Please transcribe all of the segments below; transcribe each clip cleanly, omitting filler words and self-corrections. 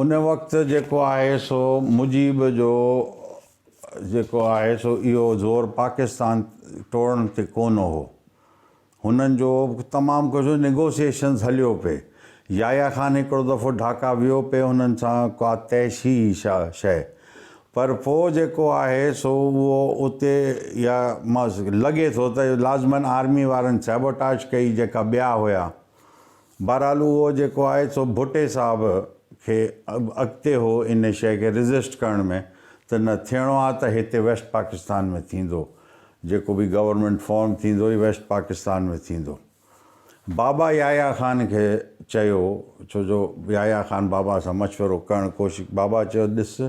ان وقت جيڪو آهي سو مجيب جو جيڪو آهي سو اهو زور پاڪستان ٽوڙڻ تي ڪونه هو. هنن جو تمام ڪجهه نيگوسيئيشنز هليو پئي. يحيٰ خان هڪڙو دفعو ڍاڪا ويو پئي هنن سان ڪا طئي هئي شيء پر پوء جيڪو آهي سو اهو اتي يا لڳي ٿو ته لازمن آرمي وارن سيبوٽاج ڪئي جيڪا ٻيا هيا. بهرحال اهو جيڪو آهي سو ڀٽي صاحب کي اڳتي هو ان شيء کي ريزسٽ ڪرڻ ۾ ته نه ٿيڻو آهي ته هتي ويسٽ پاڪستان ۾ ٿيندو جيڪو به گورنمينٽ فارم ٿيندو هي ويسٽ پاڪستان ۾ ٿيندو. بابا يحيٰ خان کي چيو ڇو جو يحيٰ خان بابا سان مشورو ڪرڻ ڪوشش بابا چيو ڏس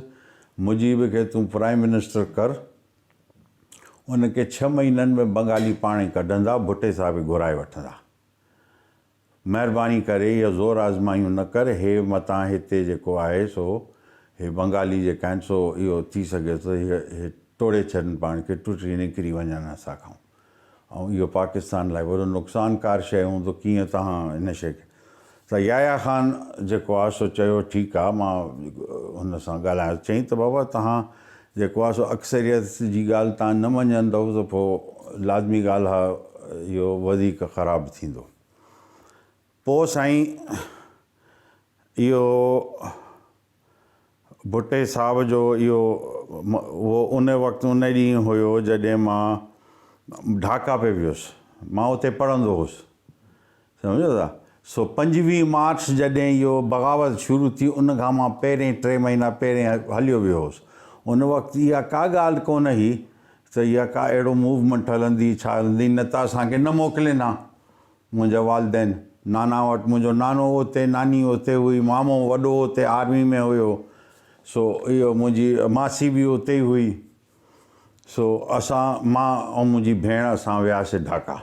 مجيب کي تون پرائم منسٽر ڪر ان کي ڇهه مهينن ۾ بنگالي پاڻ ئي ڪڍندا ڀٽي صاحب کي گهرائي وٺندا. مهرباني ڪري اهو زور آزمايون نه ڪر، هي متان هتي جيڪو آهي سو هي بنگالي جيڪا آهن سو اهو ٿي سگهي ٿو هي هي ٽوڙي ڇڏن پاڻ کي ٽٽي نڪري وڃن اسان کان ۽ اهو پاڪستان لاء وڏو نقصانڪار شيء هوندو ڪيئن توهان هن شيء کي ته يحيٰ خان جيڪو آهي سو چيو ٺيڪ آهي مان هن سان ڳالهايان ٿو چيائين ته بابا توهان جيڪو آهي سو اڪثريت جي ڳالهه توهان نه مڃندؤ ته پوء لازمي ڳالهه آهي اهو وڌيڪ خراب ٿيندو. پوء سائين اهو ڀٽي صاحب جو اهو اهو ان وقت ان ڏينهن هيو جڏهن مان ڍاڪا پئي ويس مان اتي پڙهندو هوس. سمجهو ٿا؟ سو 25 مارچ جڏهن اهو بغاوت شروع ٿي ان کان مان پهرين ٽي مهينا پهرين هليو ويو هوس. ان وقت اها ڪا ڳالهه ڪونه هئي ته اها ڪا اهڙو موومينٽ هلندي ڇا هلندي نه ته اسان کي نه موڪلين ها منهنجا والدين نانا وٽ منهنجو نانو اتي ناني اتي هئي مامو وڏو اتي آرمي ۾ هيو سو اهو منهنجي ماسي به اتي ئي هئي سو اسان مان ۽ منهنجي ڀيڻ اسان وياسي ڍاڪا.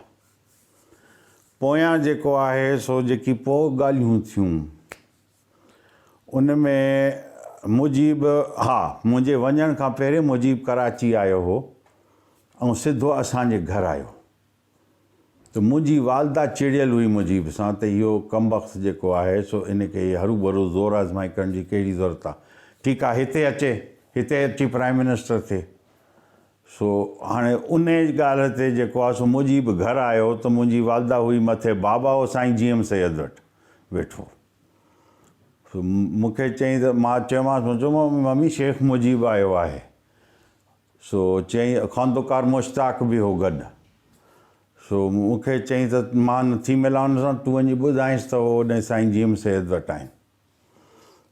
پويان جيڪو آهي سو جيڪي پوء ڳالهيون ٿيون ان ۾ مجيب ها منهنجي وڃڻ کان پهرين مجيب ڪراچي آيو هو ۽ سڌو اسان جي گهر آيو ته منهنجي والده چڙيل هئي مجيب سان ته اهو ڪمبخت جيڪو آهي سو ان کي هروڀرو زور آزمائي ڪرڻ جي ڪهڙي ضرورت آهي ٺيڪ آهي هتي اچي هتي اچي پرائم منسٽر ٿئي سو هاڻي انهيء ڳالهه تي جيڪو آهي سو مجيب گهر آيو ته منهنجي والده هئي مٿي بابا هو سائين جي ايم سيد وٽ ويٺو سو مون کي چيائين ته مان چيومانس مون چيو ممي شيخ مجيب آيو آهي سو چيائين خاندوڪار مشتاق به هو گڏ سو مون کي چيائين ته مان نٿي ملان هن سان تون وڃي ٻڌائينس ته هو هوڏانهن سائين جي ايم سيد وٽ آهن.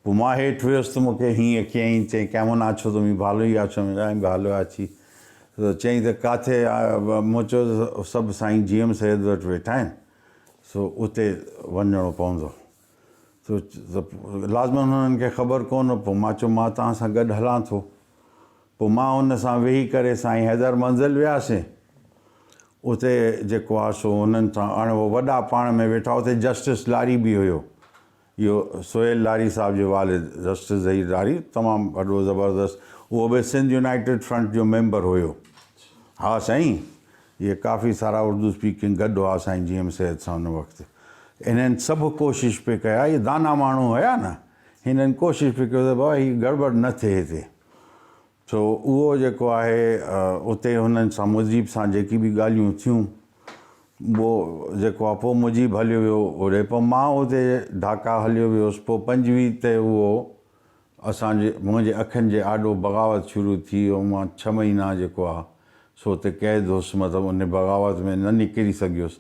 پوء مان هيٺ ويس ته مون کي هيئن ڪيائين، چيائين ڪيمون آڇو تمي ڀالو ئي آڇو؟ مون چيو آئين ڀالو آڇي. ته چيائين ته ڪاٿي مون چيو ته سڀ سائين جي ايم سيد وٽ ويٺا آهن، سو اتي وڃڻو پوندو. ته لازماً هنن کي خبر ڪونه. پوء مان چيو مان توهان سان گڏ هلان ٿو. پوء مان هن سان ويهي ڪري سائين حيدر منزل وياسين. اتي جيڪو آهي سو هنن سان هاڻي هو وڏا پاڻ ۾ ويٺا، اتي جسٽس لاري به هيو. اهو سهيل لاري صاحب جو والد جسٽس ظهير لاري تمام وڏو زبردست اهو به سنڌ يونائيٽيڊ فرنٽ جو ميمبر هيو. ها سائين اهي ڪافي سارا اردو اسپيڪنگ گڏ هئا سائين جي ايم سيد سان ان وقت. انهن سڀ ڪوشش پئي ڪيا اهي دانا ماڻهو هيا نه هنن ڪوشش پئي ڪيو ته بابا هي گڙٻڙ نه ٿئي هتي. سو اهو جيڪو آهي اتي هنن سان مجيب سان جيڪي به ڳالهيون ٿيون اهو جيڪو آهي پوء مجيب هليو ويو اوڏي پوء مان اتي ڍاڪا هليو ويس پوء 25 تي اهو اسان جي منهنجي اکين جي آڏو بغاوت شروع ٿي ۽ مان ڇهه مهينا جيڪو آهي سو اتي قيد هوس مطلب ان بغاوت ۾ نه نڪري سگهيس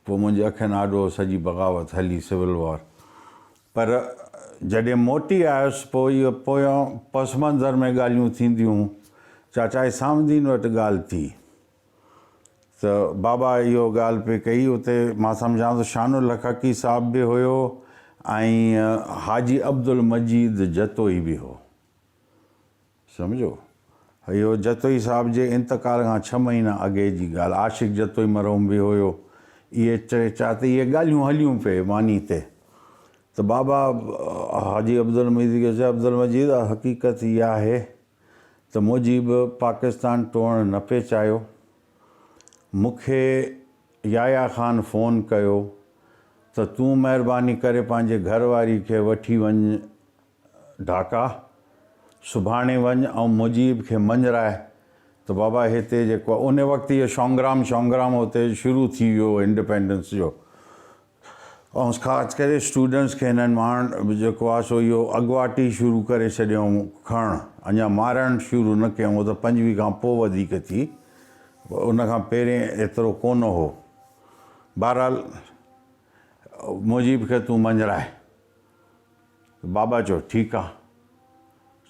پوء منهنجي اکين آڏو سڄي بغاوت هلي سول وار پر جڏهن موٽي آيس پوء اهو پويان پس منظر ۾ ڳالهيون ٿينديون چاچا حسام الدين وٽ ڳالهه ٿي ته بابا اهو ڳالهه پئي ڪئي اتي مان سمجهان ٿو شان الحق حقي صاحب به هيو ۽ حاجي عبدالمجيد جتوئي به هو. سمجهو؟ اهو جتوئي صاحب جي انتقال کان ڇهه مهينا اڳي جي ڳالهه. عاشق جتوئي مرحوم به هيو. اهي ٽي چار ته اهي ڳالهيون هليون پئي ماني تي ته بابا حاجي عبدالمجيد کي چيو عبدالمجيد حقيقت اها آهي ته مجيب پاڪستان ٽوڙڻ نه پئي چاهيو. مون کي يحيٰ خان فون ڪيو ته تون مهرباني ڪري پنهنجي گهر واري کي وٺي وڃ. ڍاڪا، سڀاڻي وڃ ۽ مجيب کي مڃراء ته بابا هتي جيڪو آهي ان وقت اهو شونگرام شونگرام اتي شروع ٿي ويو هو انڊيپينڊنس جو ۽ خاص ڪري اسٽوڊنٽس کي هنن ماڻهن جيڪو آهي سو اهو اڳواٽ ئي شروع ڪري ڇڏيائون کڻڻ اڃا مارڻ شروع نه ڪيائون اهو ته پنجويهه کان پوء وڌيڪ ٿي ان کان پهرين ايترو ڪونه هو بهرحال مجيب کي تون مڃرائي بابا چيو ٺيڪ آ.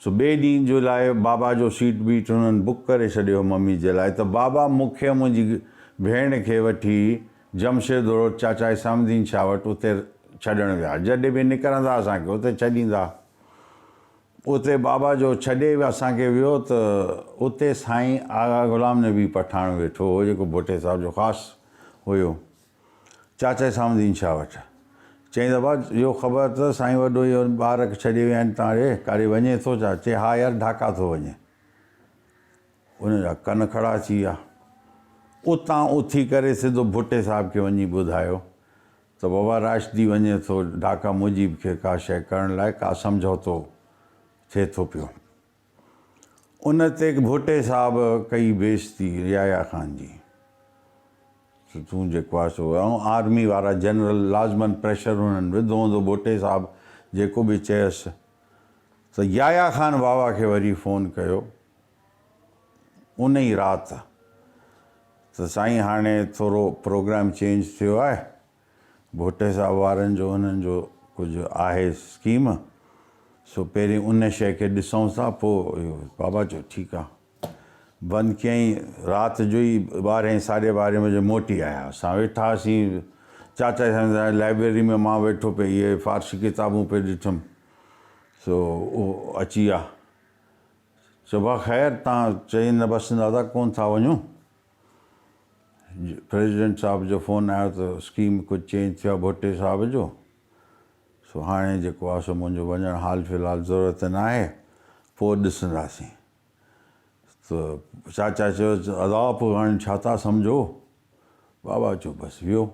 سو ٻئي ڏينهن جو لاء بابا جو سيٽ بيٽ هنن بڪ ڪري ڇڏيو هو ممي جي لاء ته بابا مون کي ۽ منهنجي ڀيڻ کي وٺي جمشيد روڊ چاچا اسلام الدين شاهه وٽ اتي ڇڏڻ ويا. جڏهن به نڪرندا اسان کي اتي ڇڏيندا. اتي بابا جو ڇڏي اسان کي ويو ته اتي سائين آغا غلام نبي پٺاڻ ويٺو هو جيڪو ڀٽي صاحب جو خاص هيو. چاچا اسلام الدين شاهه وٽ. چيائين ته ابا اهو خبر اٿس سائين وڏو اهو ٻار ڇڏي ويا آهن تان ڏي ڪاڏي وڃي ٿو ڇا؟ چي ها يار ڍاڪا ٿو وڃي. ان جا ڪن کڙا اچي ويا. اتان اٿي ڪري سڌو ڀٽي صاحب کي وڃي ٻڌايو ته بابا راشدي وڃي ٿو ڍاڪا مجيب کي ڪا شيء ڪرڻ لاء ڪا سمجهوتو ٿئي ٿو پيو. ان تي ڀٽي صاحب ڪئي بيعزتي يحيٰ خان جي ته تون جيڪو آهي سو ۽ آرمي وارا جنرل لازمن پريشر انهن وڌو هوندو ڀٽي صاحب جيڪو به چيس ته يحيٰ خان بابا کي وري فون ڪيو ان ئي رات ته سائين هاڻي ٿورو پروگرام چينج ٿيو آهي ڀٽي صاحب وارن جو انهن جو ڪجهه آهي اسڪيم سو پهرين ان شيء کي ڏسون ٿا پوء اهو بابا چيو ٺيڪ آ بند ڪيائين رات جو ئي ٻارهين ساڍي ٻارهين بجي موٽي آيا اسان ويٺا هئاسين چاچا سائين لائبريري ۾ مان ويٺو پئي اهي فارسي ڪتابون پئي ڏٺم سو اهو اچي ويا چيو با خير تان چئي نه بس دادا ڪون ٿا وڃون پريزيڊنٽ صاحب جو فون آيو ته اسڪيم ڪجهه چينج ٿيو آهي ڀٽي صاحب جو سو هاڻي جيڪو آهي سو منهنجو وڃڻ حال في الحال ضرورت نه آهي پوء ڏسنداسين ته چاچا چيو ادا پوء هاڻي ڇا ٿا سمجهو بابا چيو بس ويو.